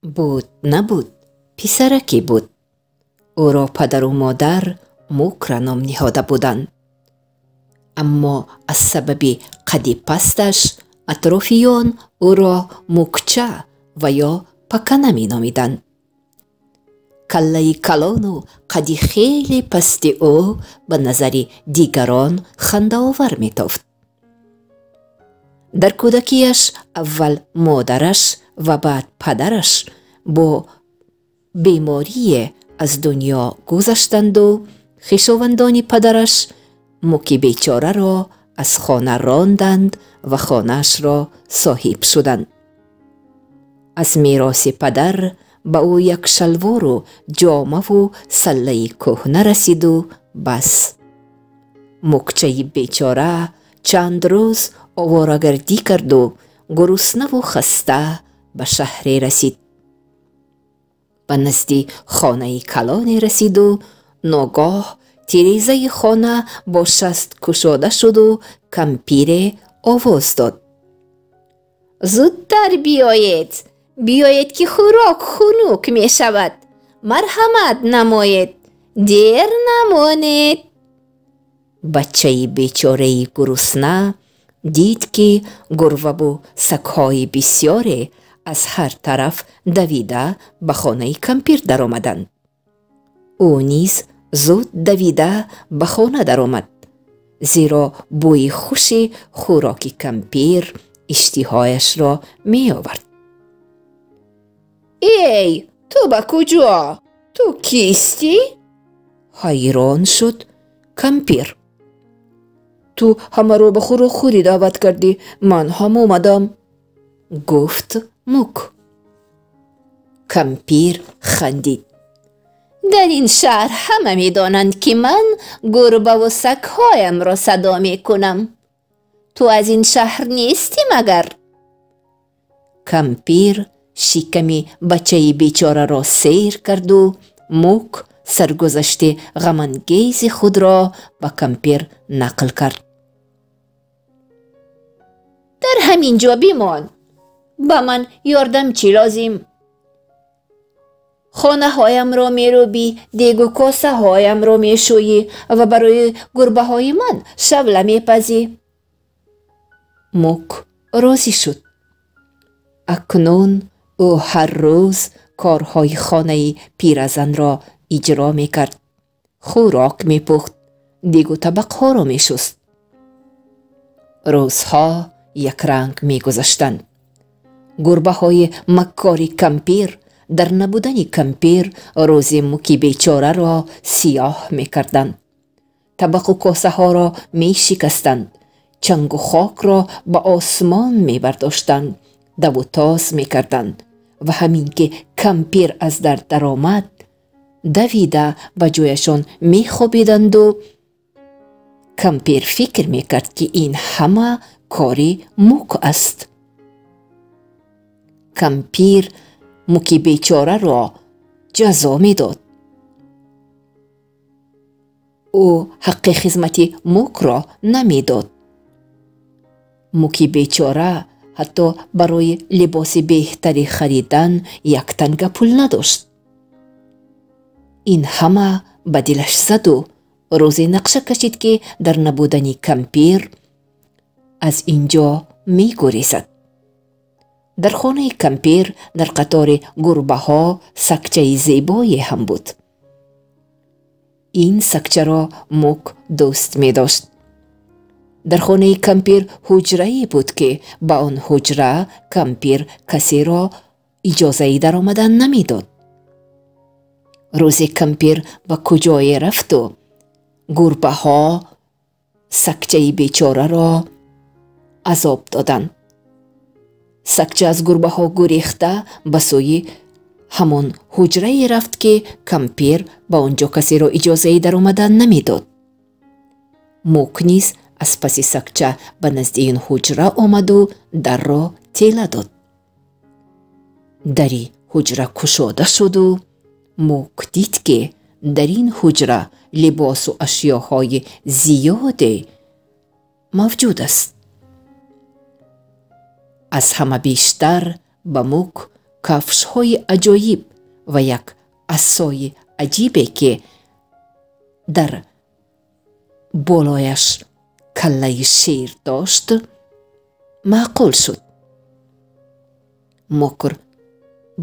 Буд набуд, писараке буд. Ӯро падару модар Мукра ном ниҳода буданд. Аммо аз сабаби қадди пасташ атрофиён ӯро Мукча ва ё Пакана меномиданд. Каллаи калону қадди хеле пасти ӯ ба назари дигарон хандаовар метофт. Дар кӯдакиаш аввал модараш ва баъд падараш бо беморие аз дунё гузаштанду хешовандони падараш Муки бечораро аз хона ронданд ва хонаашро соҳиб шуданд. Аз мероси падар ба ӯ як шалвору ҷомаву саллаи кӯҳна расиду бас. Мукчаи бечора чанд рӯз оворагардӣ карду гуруснаву хаста ба шаҳре расид. Ба назди хонаи калоне расиду ногоҳ тирезаи хона бо шаст кушода шуду кампире овоз дод: Зудтар биёед, биёед, ки хӯрок хунук мешавад. Марҳамат намоед, дер намонед. Бачаи бечораи гурусна дид, ки гурваву сагҳои бисёре аз ҳар тараф давида ба хонаи кампир даромаданд. Ӯ низ зуд давида ба хона даромад, зеро бӯи хуши хӯроки кампир иштиҳояшро меовард. Эй, ту ба куҷо? Ту кистӣ? Ҳайрон шуд кампир. Ту ҳамаро ба хӯрокхӯрӣ даъват кардӣ, ман ҳам омадам, гуфт Мук. Кампир хандид. Дар ин шаҳр ҳама медонанд, ки ман гурбаву сагҳоямро садо мекунам. Ту аз ин шаҳр нестӣ магар? Кампир шиками бачаи бечораро сер карду Мук саргузашти ғамангези худро ба кампир нақл кард. Дар ҳамин ҷо бимон, ба ман ёрдамчӣ лозим. Хонаҳоямро мерӯбӣ, дегу косаҳоямро мешӯӣ ва барои гурбаҳои ман шавла мепазӣ. Мук розӣ шуд. Акнун ӯ ҳар рӯз корҳои хонаи пиразанро иҷро мекард, хӯрок мепухт, дегу табақҳоро мешуст. Рӯзҳо якранг мегузаштанд. Гурбаҳои маккори кампир дар набудани кампир рӯзи Муки бечораро сиёҳ мекарданд, табақу косаҳоро мешикастанд, чангу хокро ба осмон мебардоштанд, даву тоз мекарданд ва ҳамин ки кампир аз дар даромад, давида ба ҷояшон мехобиданду кампир фикр мекард, ки ин ҳама кори Мук аст. Кампир Муки бечораро ҷазо медод. Ӯ ҳаққи хизмати Мукро намедод. Муки бечора ҳатто барои либоси беҳтаре харидан як танга пул надошт. Ин ҳама ба дилаш заду рӯзе нақша кашид, ки дар набудани кампир аз ин ҷо мегурезад. Дар хонаи кампир дар қатори гурбаҳо сагчаи зебое ҳам буд. Ин сагчаро Мук дӯст медошт. Дар хонаи кампир ҳуҷрае буд, ки ба он ҳуҷра кампир касеро иҷозаи даромадан намедод. Рӯзе кампир ба куҷое рафту гурбаҳо сагчаи бечораро азоб доданд. Сагча аз гурбаҳо гурехта ба сӯи ҳамон ҳуҷрае рафт, ки кампир ба он ҷо касеро иҷозаи даромадан намедод. Мук низ аз паси сагча ба назди ин ҳуҷра омаду дарро тела дод. Дари ҳуҷра кушода шуду Мук дид, ки дар ин ҳуҷра либосу ашёҳои зиёде мавҷуд аст. Аз ҳама бештар ба Мук Кафшҳои аҷоиб ва як асои аҷибе, ки дар болояш каллаи шер дошт, маъқул шуд. Мук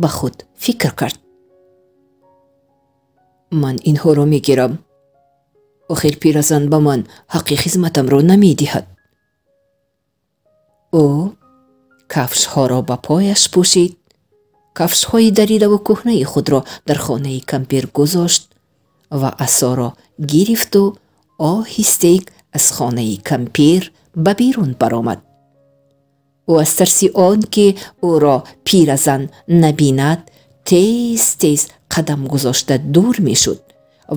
ба худ фикр кард: «Ман инҳоро мегирам. Охир пиразан ба ман ҳаққи хизматамро намедиҳад». Ӯ кафшҳоро ба пояш пӯшид, кафшҳои даридаву кӯҳнаи худро дар хонаи кампир гузошт ва асоро гирифту оҳистек аз хонаи кампир ба берун баромад. Ӯ аз тарси он ки ӯро пиразан набинад, тез тез қадам гузошта дур мешуд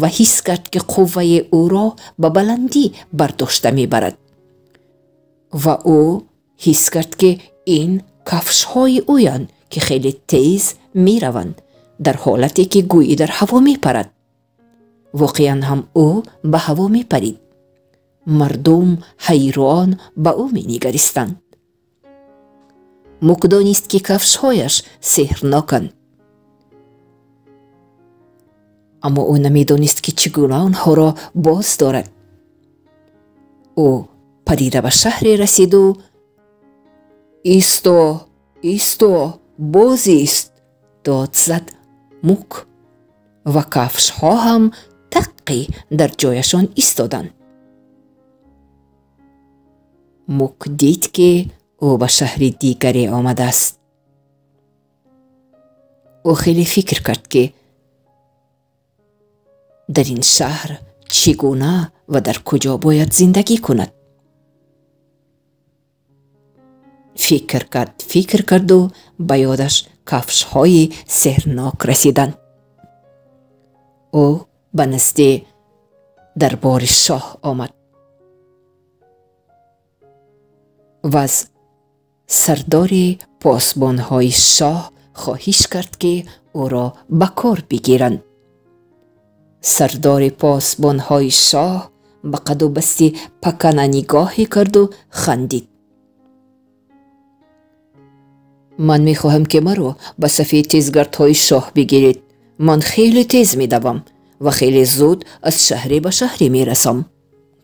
ва ҳис кард, ки қувваи ӯро ба баландӣ бардошта мебарад. Ва ӯ ҳис кард, ки ин кафшҳои ӯянд, ки хеле тез мераванд, дар ҳолате ки гӯӣ дар ҳаво мепарад. Воқеан ҳам ӯ ба ҳаво мепарид. Мардум ҳайрон ба ӯ менигаристанд. Мук донист, ки кафшҳояш сеҳрноканд, аммо ӯ намедонист, ки чӣ гуна онҳоро боз дорад. Ӯ падида ба шаҳре расиду «Исто, исто, боз ист!» дод зад Мук ва кафшҳо ҳам таққи дар ҷояшон истоданд. Мук дид, ки ӯ ба шаҳри дигаре омадааст. Ӯ хеле фикр кард, ки дар ин шаҳр чӣ гуна ва дар куҷо бояд зиндагӣ кунад. Фикр кард, фикр карду ба ёдаш кафшҳои сеҳрнок расиданд. Ӯ ба назди дарбори шоҳ омад ва аз сардори посбонҳои шоҳ хоҳиш кард, ки ӯро ба кор бигиранд. Сардори посбонҳои шоҳ ба қаду басти пакана нигоҳе карду хандид. «Ман мехоҳам, ки маро ба сафи тезгардҳои шоҳ бигиред. Ман хеле тез медавам ва хеле зуд аз шаҳре ба шаҳре мерасам»,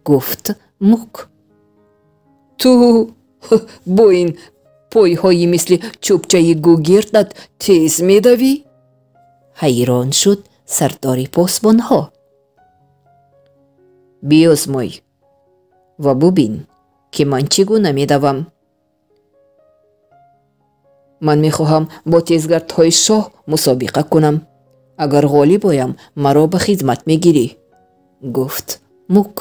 гуфт Мук. «Ту бо ин пойҳои мисли чӯбчаи гугирдат тез медавӣ?» ҳайрон шуд сардори посбонҳо. «Биёзмой ва бубин, ки ман чӣ гуна медавам. Ман мехоҳам бо тезгардҳои шоҳ мусобиқа кунам. Агар ғолиб оям, маро ба хизмат мегирӣ», гуфт Мук.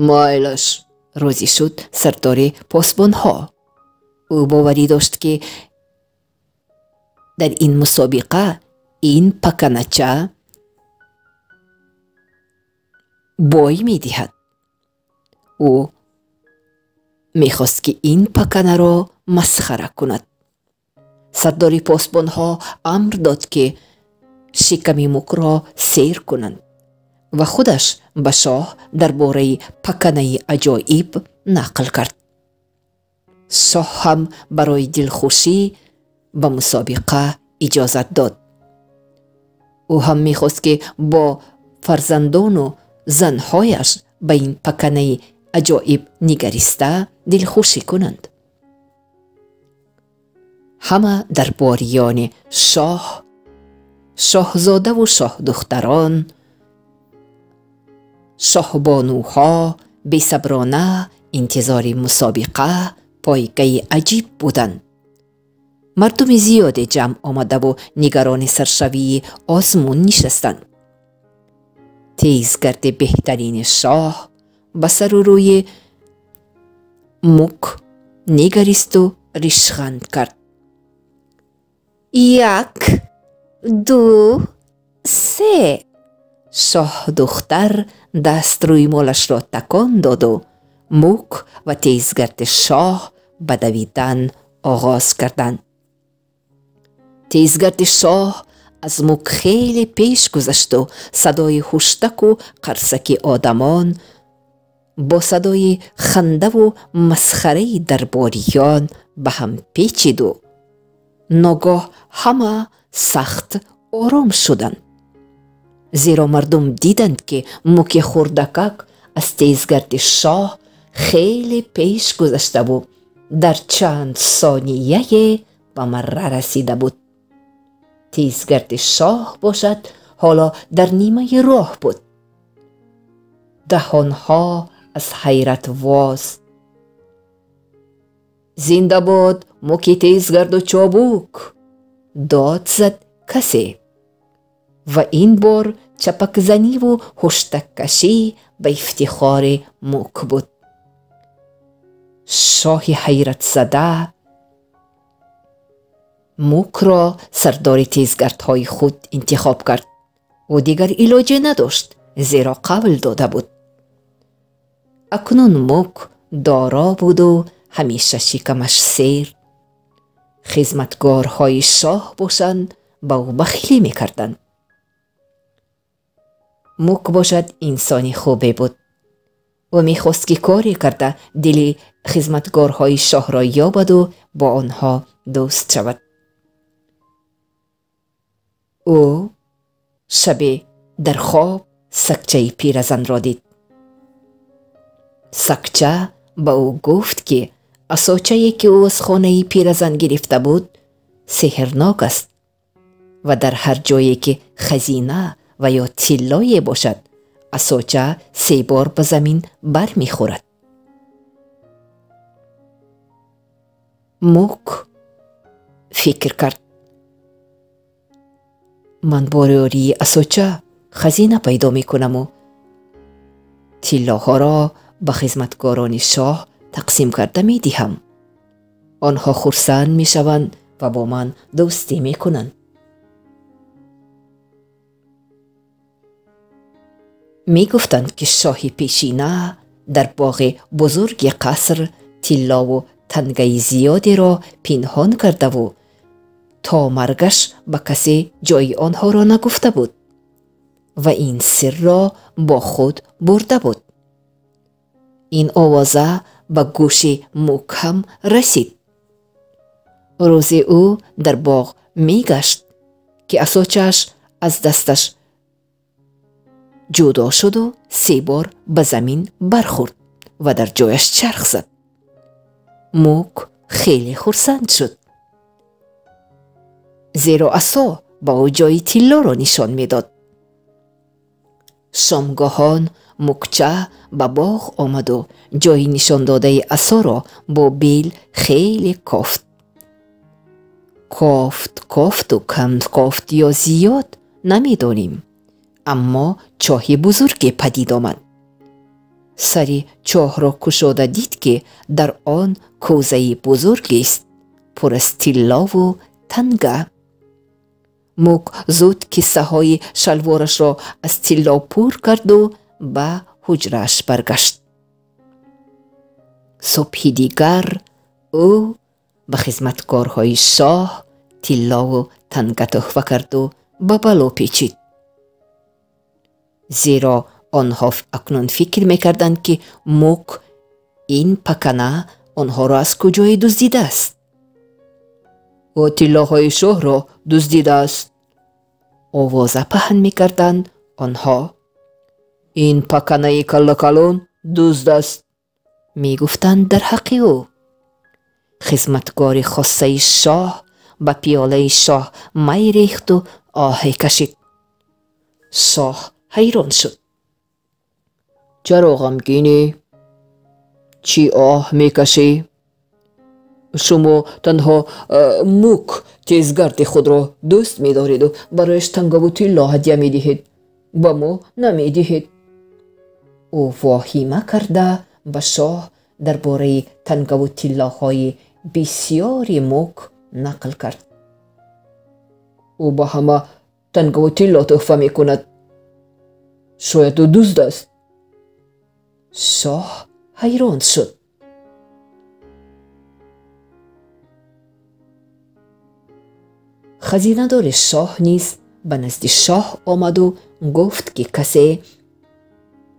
«Майлаш», розӣ шуд сардори посбонҳо. Ӯ боварӣ дошт, ки дар ин мусобиқа ин паканача бой медиҳад. Ӯ мехост, ки ин паканаро масхара кунад. Сардори посбонҳо амр дод, ки шиками Мукро сер кунанд ва худаш ба шоҳ дар бораи паканаи аҷоиб нақл кард. Шоҳ ҳам барои дилхушӣ ба мусобиқа иҷозат дод. Ӯ ҳам мехост, ки бо фарзандону занҳояш ба ин паканаи аҷоиб нигариста дилхушӣ кунанд. Ҳама дарбориёни шоҳ, шоҳзодаву шоҳдухтарон, шоҳбонуҳо бесаброна интизори мусобиқа, пойгаи аҷиб буданд. Мардуми зиёде ҷамъ омадаву нигарони саршавии озмун нишастанд. Тезгарди беҳтарини шоҳ ба сару рӯи Мук нигаристу ришханд кард. «Як, ду, се!» Шоҳдухтар даст рӯймолашро такон доду Мук ва тезгарди шоҳ ба давидан оғоз карданд. Тезгарди шоҳ аз Мук хеле пеш гузашту садои ҳуштаку қарсаки одамон бо садои хандаву масхараи дарбориён ба ҳам печиду Ногоҳ ҳама сахт ором шуданд, зеро мардум диданд, ки муки хурдакак аз тезгарди шоҳ хеле пеш гузаштаву дар чанд сонияе ба марра расида буд. Тезгарди шоҳ бошад, ҳоло дар нимаи роҳ буд. Даҳонҳо аз ҳайрат воз. «Зинда бод муки тезгарду чобук!» дод зад касе. Ва ин бор чапакзаниву ҳуштаккашӣ ба ифтихори мук буд. Шоҳи ҳайратзада мукро сардори тезгардҳои худ интихоб кард. Ӯ дигар илоҷе надошт, зеро қавл дода буд. Акнун мук доро буду ҳамеша шикамаш сер. Хизматгорҳои шоҳ бошанд, ба ӯ бахилӣ мекарданд. Мук бошад, инсони хубе буд. Ӯ мехост, ки коре карда дили хизматгорҳои шоҳро ёбаду бо онҳо дӯст шавад. Ӯ шабе дар хоб сагчаи пиразанро дид. Сагча ба ӯ гуфт, ки асочае, ки ӯ аз хонаи пиразан гирифта буд, сеҳрнок аст ва дар ҳар ҷое ки хазина ва ё тиллое бошад, асоча се бор ба замин бармехӯрад. Мук фикр кард: «Ман бо ёрии асоча хазина пайдо мекунаму тиллоҳоро ба хизматгорони шоҳ тақсим карда медиҳам. Онҳо хурсанд мешаванд ва бо ман дӯстӣ мекунанд». Мегуфтанд, ки шоҳи пешина дар боғи бузурги қаср тиллову тангаи зиёдеро пинҳон кардаву то маргаш ба касе ҷои онҳоро нагуфта буд ва ин сирро бо худ бурда буд. Ин овоза ба гӯши мук ҳам расид. Рӯзе ӯ дар боғ мегашт, ки асочааш аз дасташ ҷудо шуду се бор ба замин бархӯрд ва дар ҷояш чарх зад. Мук хеле хурсанд шуд, зеро асо ба ӯ ҷои тиллоро нишон медод. Шомгоҳон мукча ба боғ омаду ҷои нишондодаи асоро бо бел хеле кофт. Кофт, кофту кам кофт ё зиёд намедонем, аммо чоҳи бузурге падид омад. Сари чоҳро кушода дид, ки дар он кӯзаи бузургест, пур аз тиллову танга. Мук зуд киссаҳои шалворашро аз тилло пур карду ба ҳуҷрааш баргашт. Субҳи дигар ӯ ба хизматкорҳои шоҳ тиллову танга тӯҳфа карду ба бало печид, зеро онҳо акнун фикр мекарданд, ки мук ин пакана онҳоро аз куҷое дуздидааст. «Ӯ тиллоҳои шоҳро дуздидааст», овоза паҳн мекарданд онҳо. «Ин паканаи каллакалон дузд аст», мегуфтанд дар ҳаққи ӯ. Хизматгори хоссаи шоҳ ба пиёлаи шоҳ май рехту оҳе кашид. Шоҳ ҳайрон шуд. «Чаро ғамгинӣ? Чӣ оҳ мекашӣ? Шумо танҳо мук тезгарди худро дӯст медореду барояш тангаву тилло ҳадя медиҳед, ба мо намедиҳед». Ӯ воҳима карда ба шоҳ дар бораи тангаву тиллоҳои бисёри мук нақл кард. «Ӯ ба ҳама тангаву тилло тӯҳфа мекунад. Шояд ӯ дузд аст». Шоҳ ҳайрон шуд. Хазинадори шоҳ низ ба назди шоҳ омаду гуфт, ки касе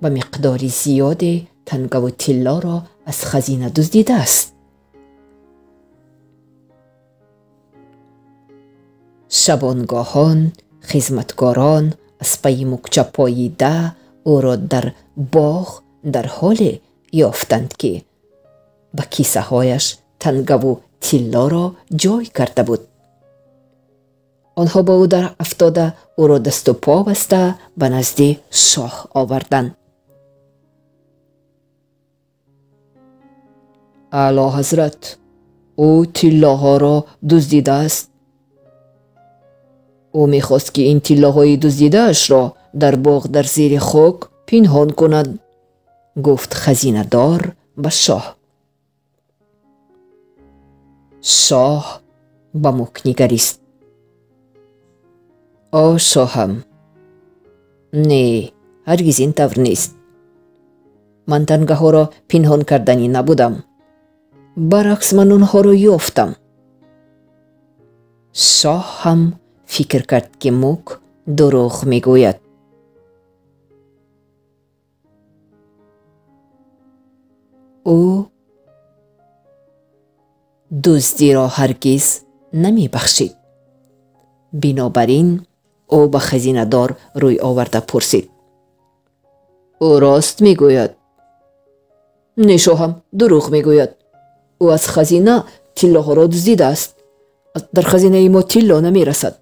ба миқдори зиёде тангаву тиллоро аз хазина дуздидааст. Шабонгоҳон хизматгорон аз пайи Мукча поида ӯро дар боғ дар ҳоле ёфтанд, ки ба кисаҳояш тангаву тиллоро ҷой карда буд. Онҳо ба ӯ дар афтода ӯро дасту по баста ба назди шоҳ оварданд. Аъло ҳазрат, ӯ тиллоҳоро дуздидааст. Ӯ мехост, ки ин тиллоҳои дуздидаашро дар боғ дар зери хок пинҳон кунад, гуфт хазинадор ба шоҳ. Шоҳ ба Мук нигарист. О шоҳам, не, ҳаргиз ин тавр нест. Ман тангаҳоро пинҳон карданӣ набудам. Баръакс, ман онҳоро ёфтам. Шоҳ ҳам фикр кард, ки Мук дурӯғ мегӯяд. Ӯ дуздиро ҳаргиз намебахшид. Бинобар ин ӯ ба хазинадор рӯй оварда пурсид: ӯ рост мегӯяд? Не шоҳам, дурӯғ мегӯяд. Ӯ аз хазина тиллоҳоро дуздидааст. Дар хазинаи мо тилло намерасад,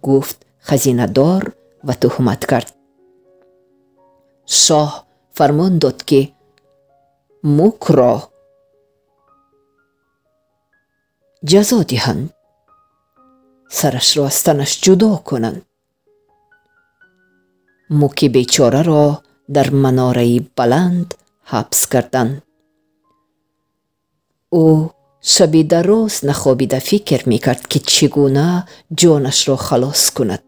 гуфт хазинадор ва туҳмат кард. Шоҳ фармон дод, ки Мукро ҷазо диҳанд, сарашро аз танаш ҷудо кунанд. Муки бечораро дар манораи баланд ҳабс карданд. Ӯ шаби дароз нахобида фикр мекард, ки чӣ гуна ҷонашро халос кунад.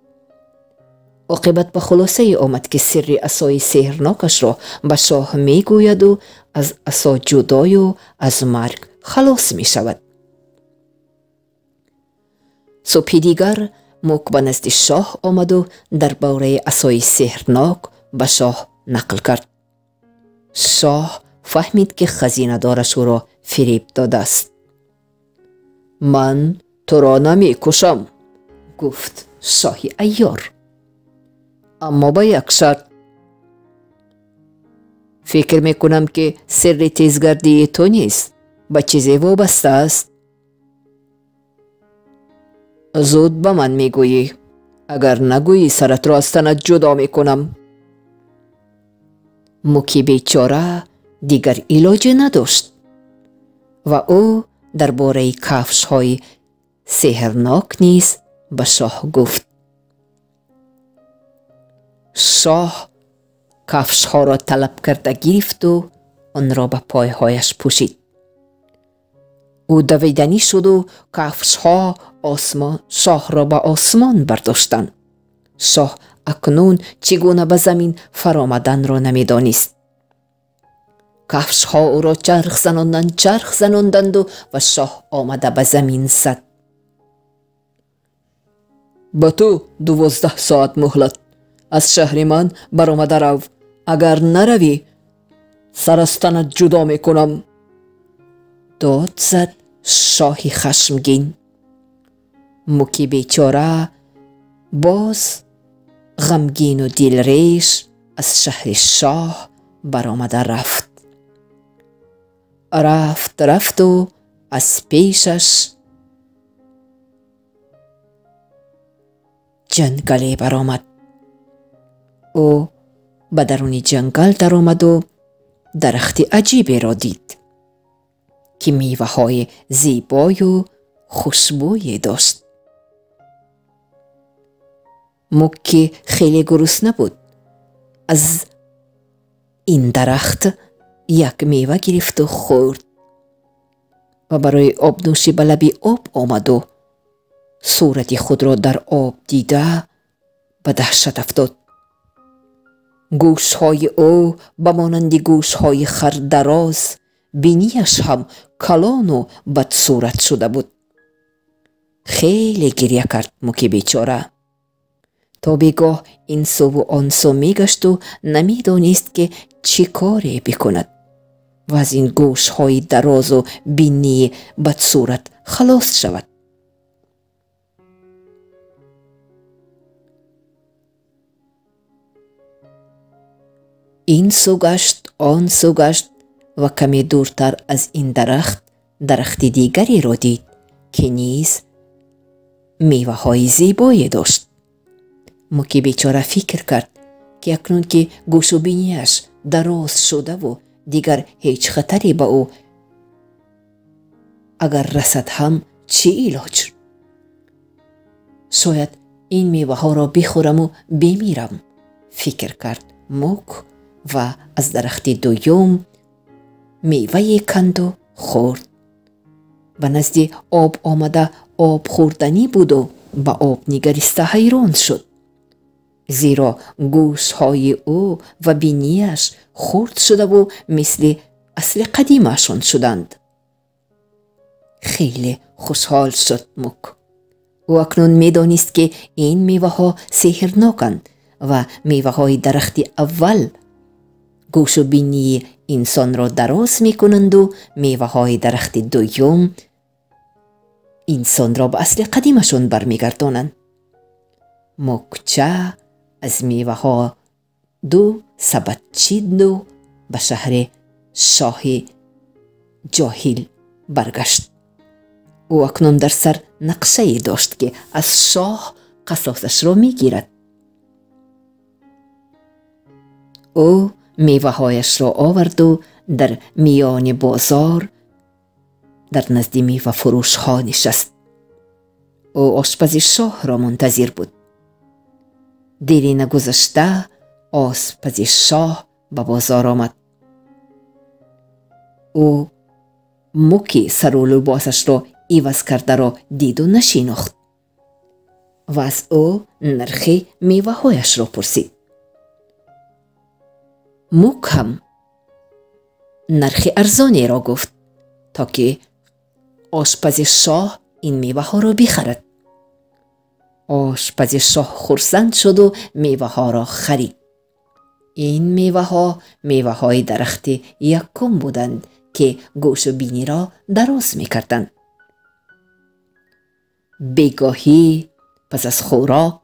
Оқибат ба хулосае омад, ки сирри асои сеҳрнокашро ба шоҳ мегӯяду аз асо ҷудою аз марг халос мешавад. Субҳи дигар Мук ба назди шоҳ омаду дар бораи асои сеҳрнок ба шоҳ нақл кард. Шоҳ фаҳмид, ки хазинадораш ӯро фиреб додааст. Ман туро намекушам, гуфт шоҳи айёр, аммо ба як шарт. Фикр мекунам, ки сирри тезгардии ту низ ба чизе вобаста аст. Зуд ба ман мегӯӣ. Агар нагӯӣ, саратро аз танат ҷудо мекунам. Муки бечора дигар илоҷе надошт ва ӯ дар бораи кафшҳои сеҳрнок низ ба шоҳ гуфт. Шоҳ кафшҳоро талаб карда гирифту онро ба пойҳояш пӯшид. Ӯ давиданӣ шуду кафшҳо шоҳро ба осмон бардоштанд. Шоҳ акнун чӣ гуна ба замин фаромаданро намедонист. Кафшҳо ӯро чарх занонданд, чарх занонданду ва шоҳ омада ба замин зад. Ба ту 12 соат муҳлат. Аз шаҳри ман баромада рав. Агар наравӣ, сар аз танат ҷудо мекунам, дод зад шоҳи хашмгин. Муки бечора боз ғамгину дилреш аз шаҳри шоҳ баромада рафт. Рафт, рафту аз пешаш ҷангале баромад. Ӯ ба даруни ҷангал даромаду дарахти аҷиберо дид, ки меваҳои зебою хушбӯе дошт. Мук, ки хеле гурусна буд, аз ин дарахт як мева гирифту хӯрд ва барои обнӯшӣ ба лаби об омаду сурати худро дар об дида ба даҳшат афтод. Гӯшҳои ӯ ба монанди гӯшҳои хар дароз, бинияш ҳам калону бадсурат шуда буд. Хеле гиря кард Муки бечора. То бегоҳ ин суву он су мегашту намедонист, ки чӣ коре бикунад ва аз ин гӯшҳои дарозу бинии бадсурат халос шавад. Ин сӯ гашт, он сӯ гашт ва каме дуртар аз ин дарахт дарахти дигареро дид, ки низ меваҳои зебое дошт. Муки бечора фикр кард, ки акнун ки гӯшу бинияш дароз шудаву дигар ҳеҷ хатаре ба ӯ агар расад ҳам чӣ илоҷ? Шояд ин меваҳоро бихӯраму бимирам, фикр кард Мук ва аз дарахти дуюм мевае канду хӯрд. Ба назди об омада об хӯрданӣ буду ба об нигариста ҳайрон шуд, зеро гӯшҳои ӯ ва бинияш хурд шудаву мисли асли қадимашон шуданд. Хеле хушҳол шуд Мук. Ӯ акнун медонист, ки ин меваҳо сеҳрноканд ва меваҳои дарахти аввал гӯшу бинии инсонро дароз мекунанду меваҳои дарахти дуюм инсонро ба асли қадимашон бармегардонанд. Мукча аз меваҳо ду сабад чиду ба шаҳри шоҳи ҷоҳил баргашт. Ӯ акнун дар сар нақшае дошт, ки аз шоҳ қасосашро мегирад. Ӯ меваҳояшро оварду дар миёни бозор дар назди мевафурӯшҳо нишаст. Ӯ ошпази шоҳро мунтазир буд. Дере нагузашта ошпази шоҳ ба бозор омад. Ӯ Муки сару либосашро иваз кардаро диду нашинохт ва аз ӯ нархи меваҳояшро пурсид. Мук ҳам нархи арзонеро гуфт, то ки ошпази шоҳ ин меваҳоро бихарад. Ошпази шоҳ хурсанд шуду меваҳоро харид. Ин меваҳо меваҳои дарахти якум буданд, ки гӯшу биниро дароз мекарданд. Бегоҳӣ пас аз хӯрок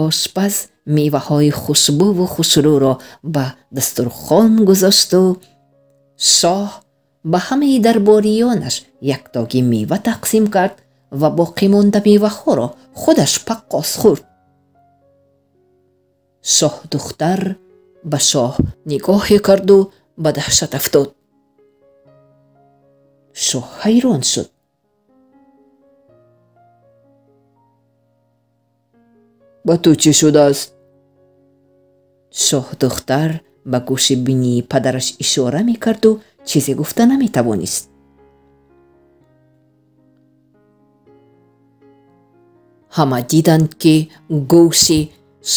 ошпаз меваҳои хушбӯву хушрӯро ба дастурхон гузошту шоҳ ба ҳамаи дарбориёнаш яктоги мева тақсим кард ва боқимонда меваҳоро худаш паққос хӯрд. Шоҳдухтар ба шоҳ нигоҳе карду ба даҳшат афтод. Шоҳ ҳайрон шуд. Ба ту чӣ шудааст? Шоҳдухтар ба гӯши бинии падараш ишора мекарду чизе гуфта наметавонист. Ҳама диданд, ки гӯши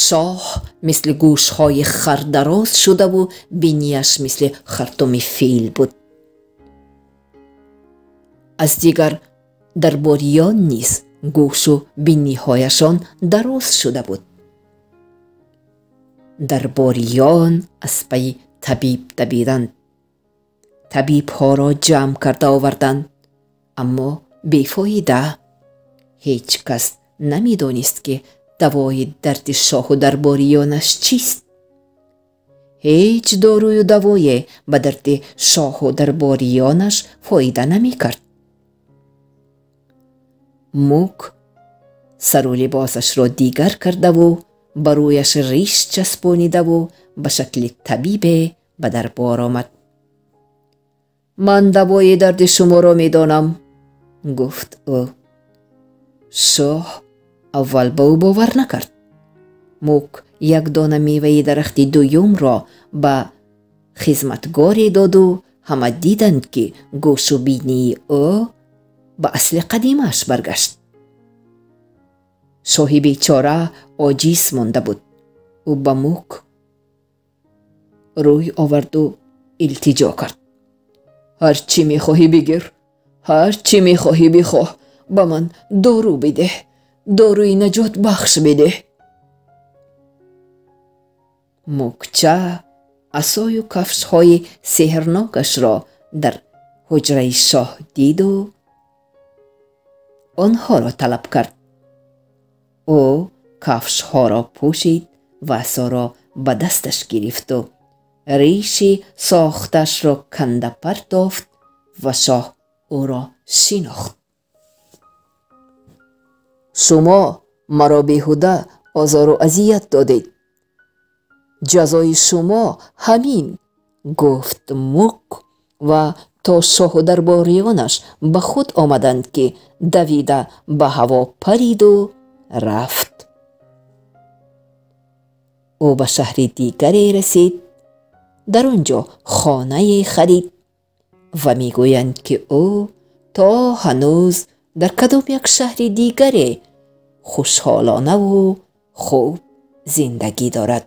шоҳ мисли гӯшҳои хар дароз шудаву бинияш мисли хартуми фил буд. Аз дигар дарбориён низ гӯшу биниҳояшон дароз шуда буд. Дарбориён аз пайи табиб давиданд. Табибҳоро ҷамъ карда оварданд, аммо бефоида. Ҳеҷ кас намедонист, ки давои дарди шоҳу дарбориёнаш чист. Ҳеҷ дорую давое ба дарди шоҳу дарбориёнаш фоида намекард. Мук сару либосашро дигар кардаву ба рӯяш риш часпонидаву ба шакли табибе ба дарбор омад. Ман давои дарди шуморо медонам, гуфт ӯ. Шоҳ аввал ба ӯ бовар накард. Мук як дона меваи дарахти дуюмро ба хизматгоре доду ҳама диданд, ки гӯшу бинии ӯ ба асли қадимааш баргашт. Шоҳи бечора оҷиз монда буд. Ӯ ба Мук рӯй оварду илтиҷо кард. Ҳар чӣ мехоҳӣ бигир, ҳар чӣ мехоҳӣ бихоҳ, ба ман дору бидеҳ, доруи наҷотбахш бидеҳ. Мукча асою кафшҳои сеҳрнокашро дар ҳуҷраи шоҳ диду онҳоро талаб кард. Ӯ кафшҳоро пӯшид ва асоро ба дасташ гирифту Риши сохташро канда партофт ва шоҳ ӯро шинохт. Шумо маро беҳуда озору азият додед. Ҷазои шумо ҳамин, гуфт Мук, ва то шоҳу дарбориёнаш ба худ омаданд, ки давида ба ҳаво париду рафт. Ӯ ба шаҳри дигаре расид, дар он ҷо хонае харид ва мегӯянд, ки ӯ то ҳанӯз дар кадом як шаҳри дигаре хушҳолонаву хуб зиндагӣ дорад.